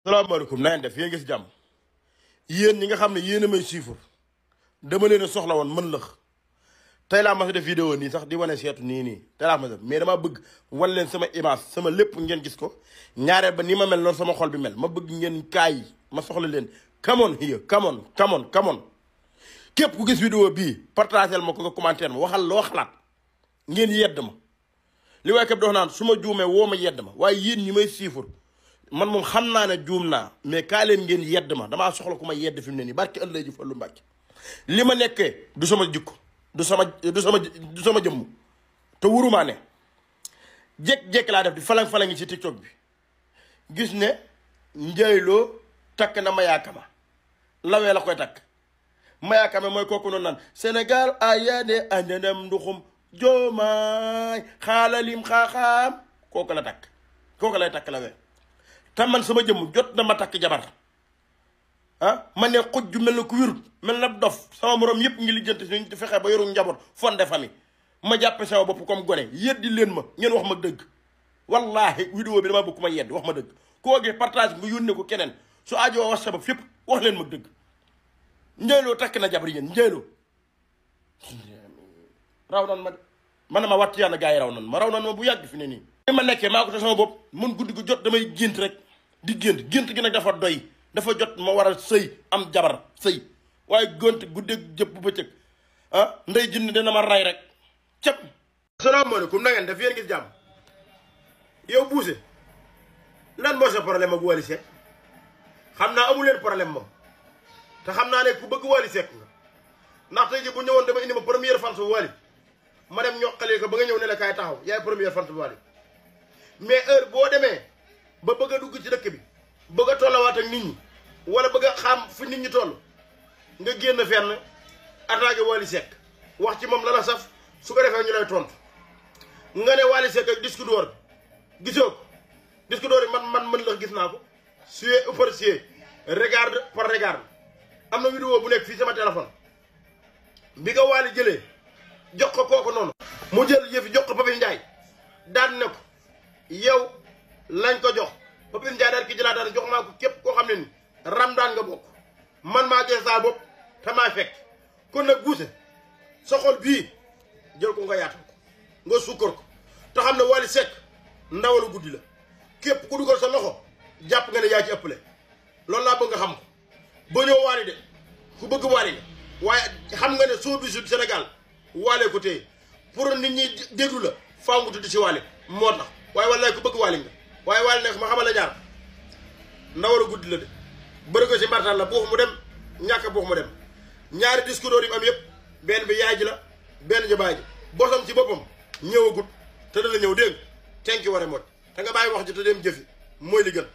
salaamaaleykum na ngeen def yéen ngi si jàmm yéen ñi nga xam ne yéen a may siifur dama leen a soxla woon mën lëx tey laa ma def vidéo nii sax di wane seetu nii tey laa ma def mais dama bëgg wan leen sama image sama lépp ngeen gis ko ñaareel ba ni ma mel noonu sama xol bi mel ma bëgg ngeen kaay ma soxla leen come on here come on képp ku gis vidéo bii partagel ma ko nga commentaire ma waxal loo xalaat ngeen yedd ma li waykat bi dox naan su ma juumee woo ma yedd ma waaye yéen ñi may siifur man moom xam naa ne juum naa mais kaa leen ngeen yedd ma damaa soxla ku ma yedd fi mu ne nii barki ëllëg ji Fallu Mbàkke li ma nekkee du sama jikko du sama jëmm te wurumaa ne jékki-jékki laa def di falang-falangi ci TikTok bi gis ne njayloo takk na mayaakama lawee la koy takk mayaakama mooy kooku noonu naan Sénégal ayaane andanam nduxum joomaay xaalalim xaaxaam kooku la takk kooku lay takk lawee te man sama jëmm jot na ma takk jabar ma ne xuj ju mel na ku wérut mel na dof sama morom yëpp ngi lijjanti suñ fexe ba yoru njaboot fonde famille ma jàppe sama bopp comme gone yeddi leen ma ngeen wax ma dëgg wallahi vidéo bi dama bëgg ma yedd wax ma dëgg koo gee partage nga yónnee ko keneen su ajoo wax sabab fépp wax leen ma dëgg njëyloo takk na jabar yéen njëyloo raw nan ma de man ma wàtt yàlla gars yi raw nan ma bu yàgg fi ne nii li ma nekkee maa ko te sama bopp man guddi gu jot damay gént rek di gént gi nag dafa doy dafa jot ma war a sëy am jabar sëy waaye gént guddeeg jëpp bu bëccëg ndey jinne dina ma ray rek cëpp salaamaaleykum na ngeen def yéen gis jàmm yow Boucher lan moo sa problème ak Wally Seck xam naa amu leen problème moom te xam naa ne ku bëgg Wally Seck nga ndax tey ji bu ñëwoon dama indi ma première fan su Wally ma dem ñoqalee ko ba nga ñëw ne la kaay taxaw yaay première fan su Wally mais heure boo demee ba bëgg a dugg ci dëkk bi bëgg a tollawaat ak nit ñi wala bëgg a xam fu nit ñi toll nga génn fenn attaqué Wally Seck wax ci moom la la saf su ko defee ñu lay tontu nga ne Wally Seck ak disque d'or bi gisoo ko disque d'or bi man mën la gis naa ko sué par sué regarde par regarde am na vidéo bu nekk fii sama téléphone bi nga Wally jëlee jox ko kooku noonu mu jël yëfi jox ko Papis Ndiaye daan ne ko yow lañ ko jox Papis Ndiaye daal ki jëlaat daal jox maa ko képp koo xam ne ni Ramadaan nga bokk man maa jël saa bopp te maa fekk kon nag Boucher sa xol bii jël ko nga yaatal ko nga sukkar ko te xam ne Wally Seck ndawalu guddi la képp ku dugal sa loxo jàpp nga ne yaa ci ëppale loolu laa bëgg nga xam ko ba ñëw Wally de ku bëgg Wally nga waaye xam nga ne soo bisu Sénégal Wally ko téye pour nit ñi déglu la faaw nga tudd ci Wally moo tax waaye wallaay ku bëgg Wally nga waaye Wally nekk ma xamal la ñaar ndawalu guddi la de bëri ko si mbartaan la buux mu dem ñàkk buux mu dem ñaari disque d'or yi am yëpp benn bi yaay ji la benn ji baay ji bosam ci boppam ñëwagut te dana ñëw dégg tenki war a mot te nga bàyyi wax ji te dem jëfi mooy li gën